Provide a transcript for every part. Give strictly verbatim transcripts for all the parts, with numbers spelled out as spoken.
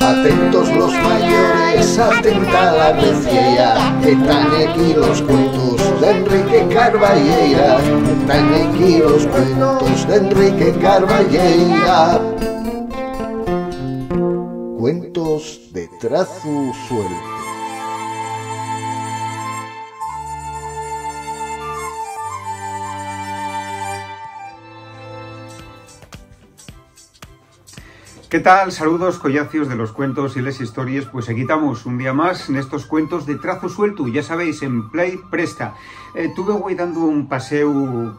Atentos los mayores, atenta la vecieya, que tán aquí los cuentos d'Enrique Carballeira, que tán aquí los cuentos d'Enrique Carballeira. Cuentos de Trazu Sueltu. ¿Qué tal? Saludos, collacios de los cuentos y les histories. Pues aquí tamos un día más nestos cuentos de Trazu Sueltu, ya sabéis, en Play Presta. Eh, tuve güei dando un paséu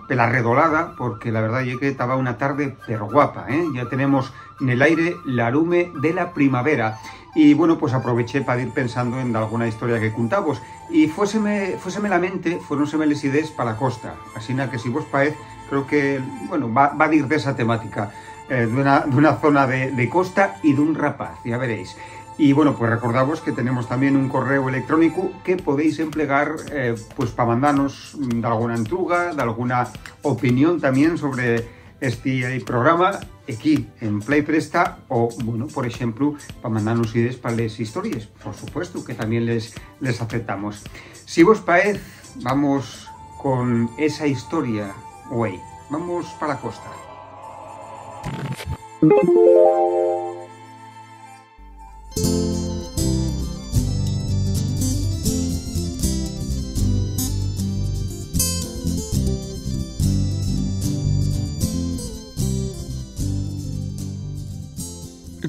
pela Redolada, porque la verdá ye que taba una tarde perguapa, ¿eh? Ya tenemos nel aire l'arume de la primavera. Y, bueno, pues aproveché pa dir pensando en dalguna historia que cuntavos. Y fuéseme, fuéseme la mente, fuéronseme les idees pa la costa. Asina que, si vos paez, creo que, bueno, va, va dir d'esa temática, eh, d'una, d'una zona de, de costa y d'un rapaz, ya veréis. Y, bueno, pues recordavos que tenemos también un correu electrónicu que podéis emplegar, eh, pues pa mandanos, mm, d'alguna entruga, d'alguna opinión también sobre esti, eh, programa, equí en Play Presta, o, bueno, por exemplu, pa mandanos idees pa les histories, por supuesto, que tamién les, les aceptamos. Si vos paez, vamos con esa historia, güei. Vamos pa la costa.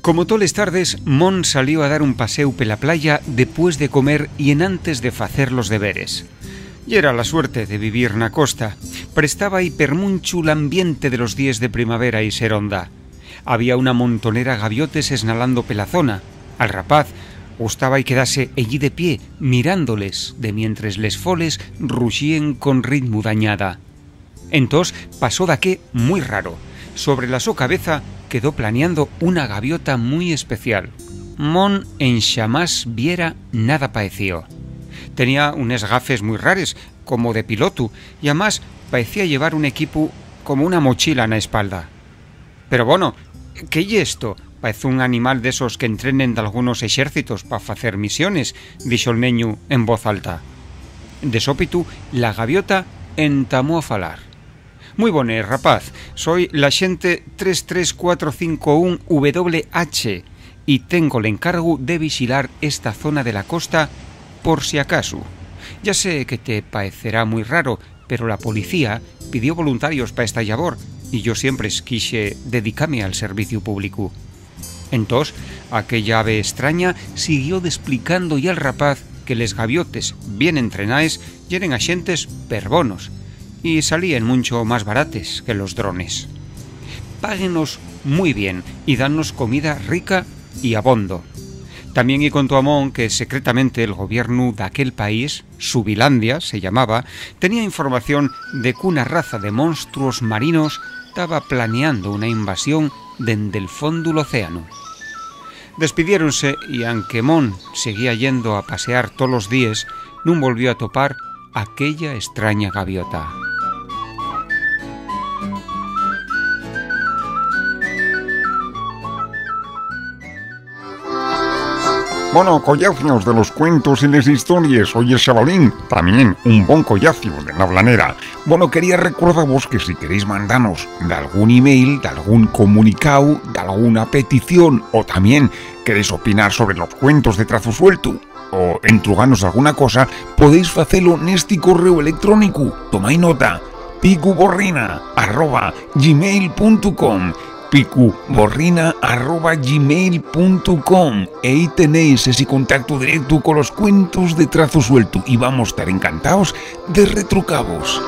Como toles tardes, Mon salió a dar un paséu pela playa depués de comer y enantes de facer los deberes. Yera la suerte de vivir na costa. Prestába-y per munchu l'ambiente de los díes de primavera y seronda. Había una montonera gaviotes esnalando pela zona. Al rapaz gustaba-y quedase ellí de pie, mirándoles, de mientres les foles ruxíen con ritmu d'añada. Entós pasó daqué mui raro. Sobre la so cabeza quedó planiando una gaviota mui especial. Mon enxamás viera nada paecío. Tenía unes gafes mui rares, como de pilotu, y amás paecía llevar un equipu como una mochila na espalda. Pero, bono, ¿qué ye esto? Paez un animal d'esos que entrenen dalgunos exércitos pa facer misiones, dixo'l neñu en voz alta. De sópitu, la gaviota entamó a falar. Mui bones, rapaz. Soi l'axente tres tres cuatro cinco un W H y tengo l'encargu de vixilar esta zona de la costa por si acasu. Ya sé que te paecerá mui raro, pero la policía pidió voluntarios pa esta llabor, y yo siempre esquixe dedicame al serviciu públicu. Entós, aquella ave estraña siguió desplicando-y al rapaz que les gaviotes bien entrenaes yeren axentes perbonos y salíen muncho más barates que los drones. Páguenos mui bien y dannos comida rica y abondo. Tamién-y contó a Mon que secretamente el gobiernu d'aquel país, Subilandia se llamaba, tenía información de qu'una raza de monstruos marinos taba planeando una invasión dende'l fondu l'océanu. Despidiéronse y, anque Mon seguía yendo a pasear tolos díes, nun volvió a topar aquella estraña gaviota. Bono, collacios de los cuentos y les histories, oye, xabalín, tamién un bon collacio de la blanera. Bono, quería recordavos que si queréis mandanos d'algún email, d'algún comunicáu, d'alguna petición, o tamién queréis opinar sobre los cuentos de Trazu Sueltu, o entruganos alguna cosa, podéis facelo nesti correu electrónicu. Tomái nota: picuborrina arroba gmail punto com. Picuborrina arroba gmail punto com. Ehí tenéis esi contactu directu colos cuentos de Trazu Sueltu, y vamos tar encantaos de retrucavos.